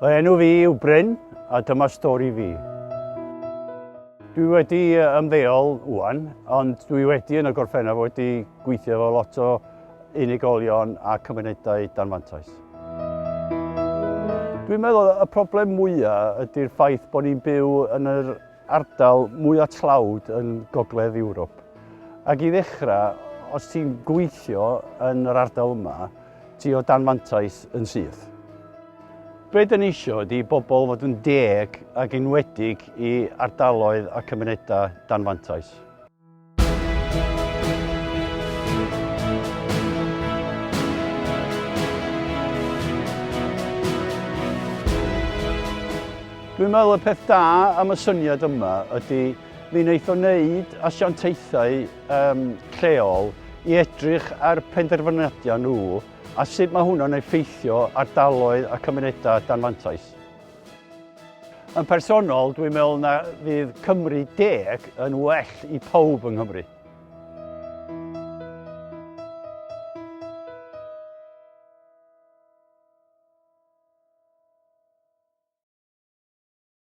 Fy enw fi yw Bryn a dyma stori fi. Dwi wedi ymddeol ŵan, ond dwi wedi yn y gorffennol wedi gweithio efo lot o unigolion a cymunedau dan fantais. Dwi'n meddwl y problem mwyaf ydy'r ffaith bod ni'n byw yn yr ardal mwyaf tlawd yn Gogledd Ewrop. Ac i ddechrau, os ti'n gweithio yn yr ardal yma, ti o dan mantais yn syth. Be dyn ni isio ydy bobl fod yn deg ac enwedig i ardaloedd a cymunedau dan fantais. Dwi'n meddwl y peth da am y syniad yma ydy mi wneith o wneud asiantaethau um, lleol i edrych ar penderfyniadau nhw a sut mae hwnna'n effeithio ardaloedd a cymunedau dan fantais. Yn personol, dwi'n meddwl na fydd Cymru deg yn well i pawb yng Nghymru.